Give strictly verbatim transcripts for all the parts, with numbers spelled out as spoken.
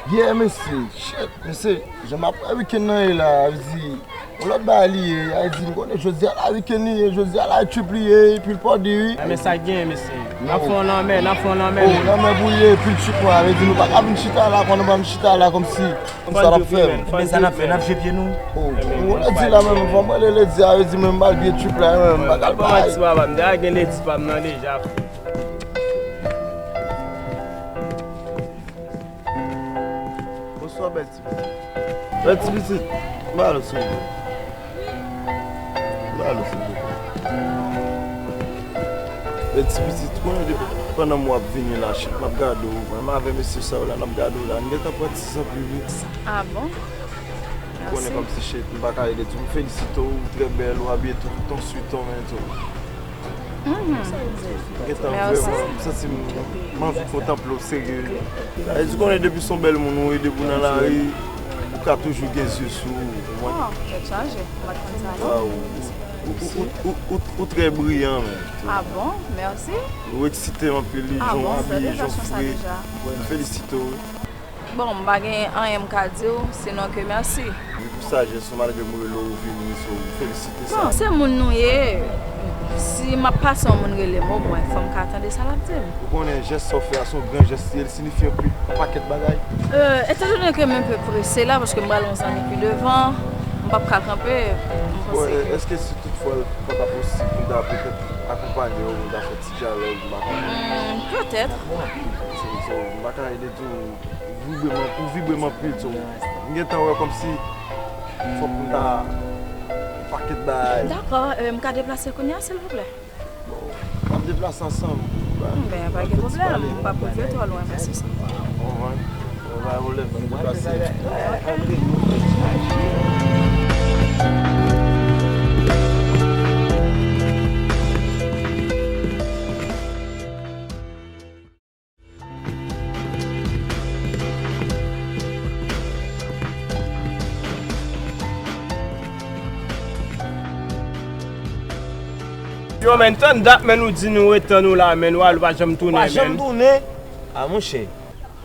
Yeah, mesye. Shit, mesye. Jan m ap wè wikenn nan ye la, a vle di, yon lòt bagay li ye, a vle di, m konnen jodi a la wikenn li ye, jodi a la trip li ye, epi l pòdi, wi. Ah, men sa gen, mesye. N ap fè yon lanmè, n ap fè yon lanmè. Oh, lanmè pou ye, epi trip, a vle di, nou pa ka vin chita la, pandan n pa vin chita la, kòmsi, kòmsi sa n ap fè. Men sa n ap fè, n ap jwe pye nou. Oh, ou konnen di la, men, fò m rele ledi, a vle di, men m al byen trip la, men, m pa ka l bay. Bon, ti papa, m deja gen ledi pa m nan deja. Bonswa, bèl ti pitit. Bèl ti pitit, ba lo, silvouplè. Ba lo, silvouplè. Bèl ti pitit, ou konnen depi pandan mwa ap vini la, chak m ap gade w, menm avè mesye sa yo la, n ap gade w la, n gentan pran ti zanmi, wi. Ah bon? Ou konnen kòmsi, cheri, m pa ka rele di w, m felisite w, ou trè bèl, ou abiye tou, ton switon, men tou. Gentan vrèman, m santi m, m anvi kontanple w serye. Sa vle di, konnen depi s on bèl moun ou ye, depi w nan lari, ou ka toujou gen zye sou ou, ou konprann? Oh, tèt chaje, m pa t konn sa non. Ou, ou, ou, ou, ou, ou, ou trè briyan, men. Ah bon? Mèsi. Ou eksite m anpil, jan w abiye, jan w fre. M felisite w, wi. Bon, m pa gen anyen m ka di w, sinon ke mèsi. Wi, pou sajès ou, malgre m rele w, ou vini, so, m felisite sa. Bon, se moun nou ye. Si m ap pase yon moun rele m, omwen, fò m ka tande sa l ap di m. Ou konnen jès sa w fè a, se yon gran jès li ye, li siyifi anpil, yon pakèt bagay. Euh, etandone ke m enpe prese la, paske m pral yon zanmi pi devan, m p ap ka kanpe, m panse ke... Èske si toutfwa l pa ta posib pou m ta petèt akonpanye w, pou m ta fè ti dyalòg, m pa konnen. Hmm, petèt. So, m pa ka rele di w, vibre m an-, ou vibre m anpil, so, m gentan wè kòmsi fòk m ta yon pakèt bagay. Dakò, euh, m ka deplase kounye a, silvouplè? Bon, n ap deplase ansanm. Ben, pa gen pwoblèm, m p ap rive twò lwen, mèsi sa. Bon, bon, pa gen pwoblèm, n ap deplase. Yo, men, tann dat, men, ou di nou ret tann ou la, men, ou al, ou pa janm tounen, men. Pa janm tounen? A, monchè.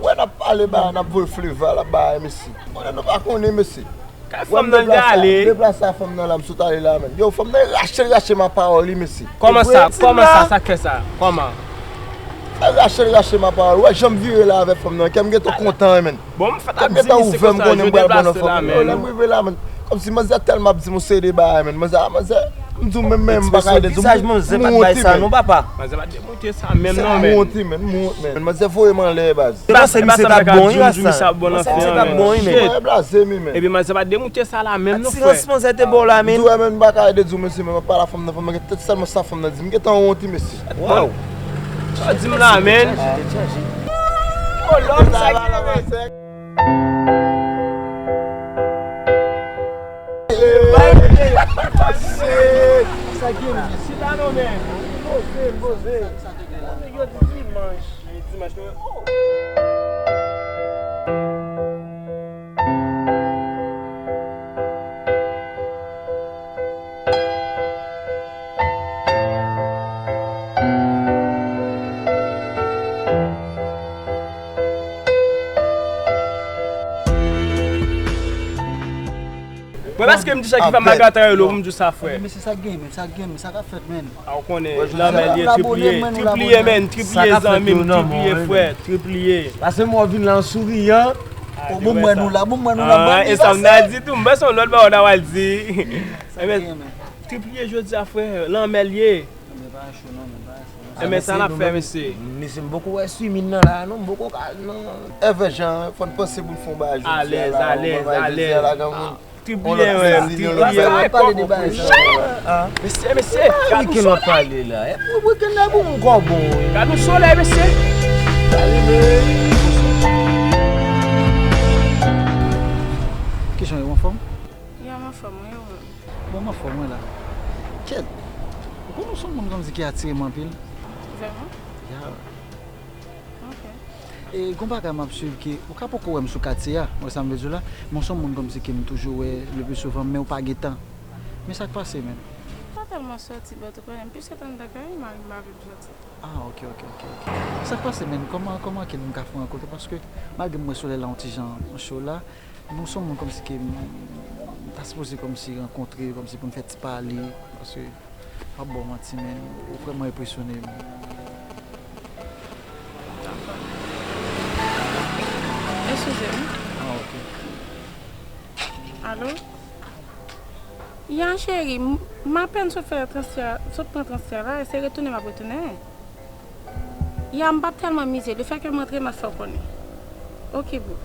Wè, n ap pale ba, n ap voye fleva la ba, mesye. Konnen nou pa konnen, mesye. Kay fanm nan li te ale. Deplase a fanm nan la, m sot ale la, men. Yo, fanm nan rache l, rache m a pawòl, wi, mesye. Kòman sa? Kòman sa? Sa k fè sa? Kòman? Rache l, rache m a pawòl. Wè, jan m vire la avèk fanm nan, kè m gentan kontan, men. Bon, m fèt ap di misye konsa, yo deplase la, men. Yo, lè m rive la, men. Kòmsi manzè tèlman ap di m yon seri de bagay, men. Manzè, manzè, m di w menm, menm, m pa ka ede di w. Vizaj manzè pa t bay sa, non, papa. Manzè pa t demonte sa menm, non, men. Sa m wont, men, m wont, men. Manzè voye m anlè, baz. Se paske misye t ap bon, wi, Rasta. Misye t ap bon, wi, men. Manzè blaze m, wi, men. Epi manzè pa demoute sa la menm, non, frè. Atirans manzè te ba w la, men. M di w, men, m pa ka ede di w, mesye, men, m ap pale a fanm nan, fanm nan, tèt sèlman sa fanm nan di m, m gentan wont, wi, mesye. Waw. Sa w di m la, men. Oh, lòm sa ki leve. Sa gen, men. Sila non, men. Poze, poze. Nèg yo di dimanch. Dimanch, men. Mwen, paske m di sa ki fè m pa gen antre yo, pou m di w sa, frè. Men se sa k gen, men sa k gen, men sa k ap fèt, men. A, ou konnen, lanmè li ye, tripliye, tripliye, men, tripliye, zanmi m, tripliye, frè, tripliye. Pase m wè w vin la an souriyan. Bon, m wè nou la, bon, m wè nou la, bon, e sa m ta di tou, m panse yon lòt bagay w ta pral di. Tripliye jodi a, frè, lanmè l ye. Enben, sa n ap fè, mesye? Mesye, m poko wè swimin nan la, non, m poko ka, non. Evè jan, fò n panse pou n fè yon bagay jodi a la, yon bagay jodi a la, granmoun. Tripliye, wè, tripliye, wè, kòk. Mesye, mesye, gad yon solèy. Gad yon solèy, mesye. Kijan w ye, w anfòm? Ya, m anfòm, wi, ou menm? Bon, m anfòm, wi, la. Kèt, ou konn ou se yon moun kòmsi ki atire m anpil. Vrèman? Ya. Ok. E gon bagay m ap swiv ke ou ka poko wè m sou katye a, ou wè sa m vle di w la, men w se yon moun kòmsi ke m toujou wè le pli souvan, men ou pa gen tan. Men sa k pase, menm? Pa tèlman sòti, but ou konnen, m plis sòti anndan kay, mari m pa vle m sòti. Ah, ok, ok, ok, ok. Sa k pase, menn? Kòman, kòman ke nou ka fè rankontre? Paske, malgre m wè solèy la yon ti jan cho la, nou se yon moun kòmsi ke m, m ta sipoze kòmsi rankontre, kòmsi pou n fè ti pale, paske, pa ba w manti, menn, ou vrèman enpresyone m. Eskize m. Ah, ok. Alo? Ya, cheri, m, m apèn sot fè transfè, sot pran transfè la, e se retounen m ap retounen. Ya, m p ap tèlman mize, lefètke m antre, m ap fè w konnen. Ok, boo.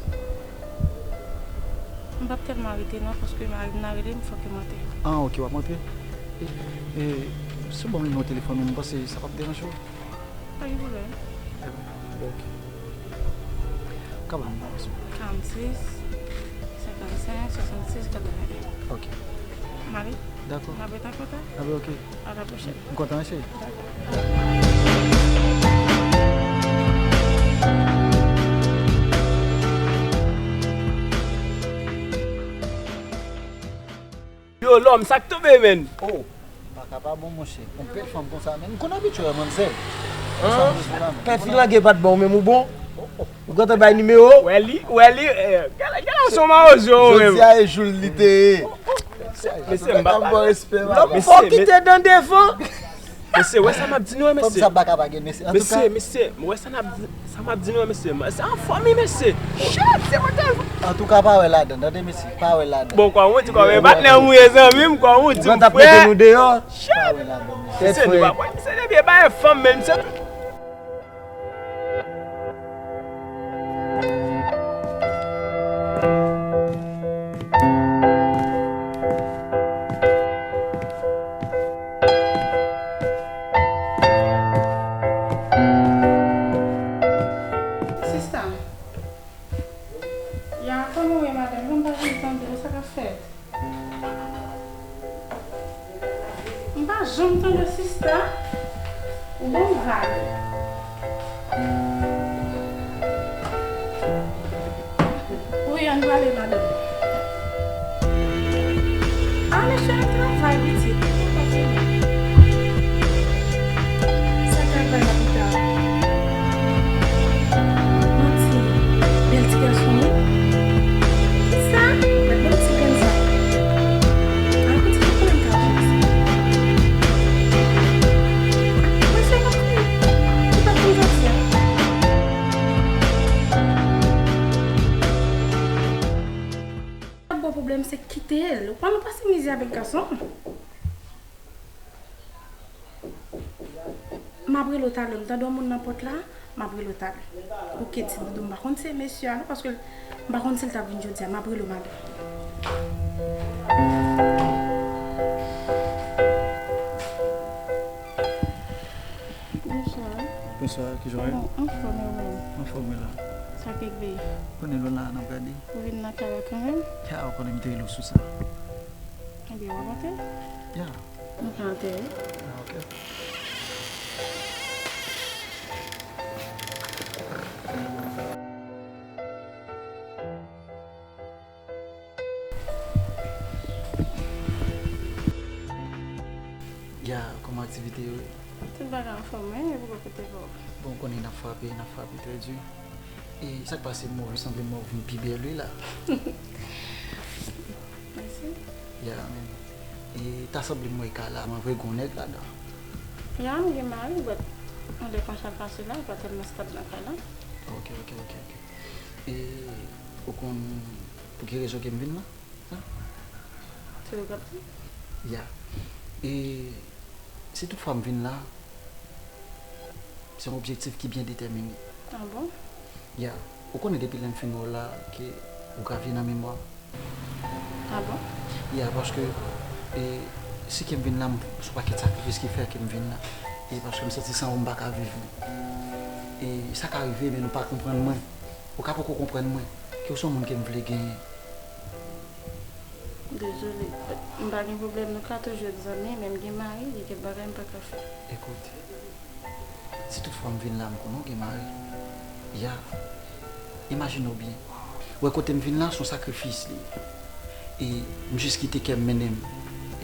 M p ap tèlman rete non, paske mari m nan rele m, fòk ke m antre. Ah, ok, w ap antre? E, e, si w ban m nimewo telefòn ou, m panse sa p ap deranje w. Pa gen pwoblèm. Ebyen, bon, ok. Ka ban m nimewo w, silvouplè. Karannsis, senkannsenk, swasannsis, katrevenn. Ok. Mari? Dakò. N ap ret an kontak? Ebyen, ok. A la pwochèn. M kontan, cheri. Dakò. Yo, lòm, sa k tonbe, menn? Oh, baka pa bon, monchè. Yon bèl fanm konsa, menn. M konn abitye wè manmzèl. Konsa, monchè, la, menn. Pè Filange pa t ba w menm ou bon? Ou gentan bay nimewo? Wè li, wè li, eh, gade, gade, se yon mawozo, ou menm. Jodi a e jou l li te ye. Mesye, m pa, m ba w respè, lòm, fò w kite dan devan. Mesye, wè sa m ap di nou, mesye. Fanm sa baka pa gen, mesye. Antouka, mesye, mesye, wè sa n ap di, sa m ap di nou, mesye. Se an fanmi, mesye. Shit, se mwen telman. Antouka, pa wè ladan, tande, mesye. Pa wè ladan. Bon, kòman w di, kòman, e patnè m ou ye, zanmi m, kòman w di m, frè? Ou gentan ap mete nou deyò? Shit. Pa wè ladan, mesye. Mesye, nou pa pran misye depi e pa e fanm, men misye. Sista, ya, kòman w ye, madanm? Kòman w pa vin tande w? Sa k ap fèt? M pa janm tande sista. Ou bon vag. Wi, ann prale, madanm. A, mesye ap travay, pitit. Sa travay la pita. Manti. Bèl ti gason, wi. Sa, gad bèl ti grenn sa. A, pitit, ou konnen m ka jere sa. Mwen se yon fi ki pa konn jodi a. Sa k ba w pwoblèm, se kite l. Ou pa nan pase mizè avèk gason. M ap rele w talè. M tande yon moun nan pòt la, m ap rele w talè. Ok, ti doudou, m pa konn si se mesye a non, paske m pa konn si l t ap vin jodi a. M ap rele w, madanm. Bonswa. Bonswa, kijan w ye? Bon, anfòm, e ou menm? Anfòm, wi la. Sa k rive? Konnen nou la, n ap gade. Ou vin nan kay la kanmenm? Ya, ou konnen m te rele w sou sa. Ebyen, w ap antre? Ya. Nou ka antre, wi. Ah, ok. Ya, kòman aktivite yo ye? Tout bagay anfòm, wi, e pou kote kò w? Bon, ou konnen n ap frape, n ap frape trè di. E sa k pase, m wè w sanble m wè w vin pi bèl, wi, la. Mèsi. Ya, men. E ta sanble m wè kay la, m wè gen yon nèg ladan. Ya, m gen mari, but, yon lè konsa l pase la, li pa tèlman stab nan kay la. Ok, ok, ok, ok. E ou konn pou ki rezon ke m vin la? Sa? Se ou k ap di? Ya. E si tout fwa m vin la, se yon objektif ki byen detèmine. Ah bon? Ya. Ou konnen depi lè m fin wè w la, ke ou grave nan memwa m. Ah bon? Ya, paske, e, si ke m vin la, m, se yon pakèt sakrifis ki fè ke m vin la. E paske m santi san ou m pa ka viv, non. E sa ka rive, men nou pa konprann mwen. Ou ka poko konprann mwen, ke w se yon moun ke m vle genyen. Dezole, m pa gen pwoblèm, nou ka toujou ret zanmi, men m gen mari, gen kèk bagay m pa ka fè. Ekoute, si tout fwa m vin la, m konnen w gen mari. Ya, imajine w byen. Ou wè kote m vin la, se yon sakrifis li ye. E m jis kite kè m mennen m.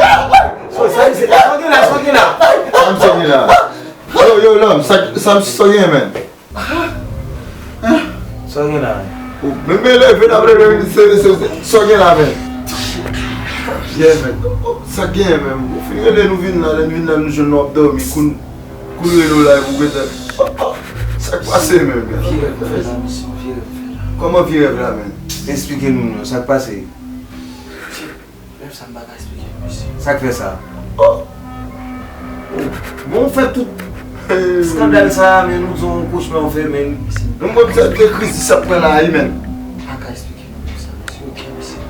Sa gen la, sa gen la. Sa m sa gen la. Yo, yo, lòm, sa, sa, sa gen, men. Sa gen la, men. Ou menm men leve n ap rele se se se sa gen la, men. Yeah, men. Sa gen, men. Ou fin rele nou vin la, lè n vin la nou jwenn nou ap dòmi. Kou kou rele w la, ou gentan. Sa k pase, men? Vye rèv ou fè la, mesye, vye rèv ou fè la. Kòman vye rèv la, men? Eksplike nou non, sa k pase? Sa m pa ka eksplike, mesye. Sa k fè sa? Oh! Bon, w fè tout skandal sa, men nou di yon kochma w fè, men. Nou mwen se te kriz sa pran la, wi, men. M pa ka eksplike nou sa, mesye. Ok, mesye.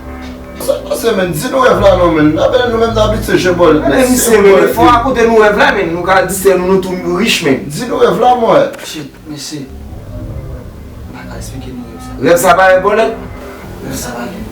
Sa pase, men. Di nou rèv la, non, men. Apèl nou menm n abitye je bòlèt, men. Men, misye, men, fò akonte nou rèv la, men. Nou ka distrè nou, nou tou rich, men. Di nou rèv la, mwen. Shit, mesye. M pa ka eksplike nou rèv sa. Rèv sa pa rèv bòlèt? Rèv sa pa rèv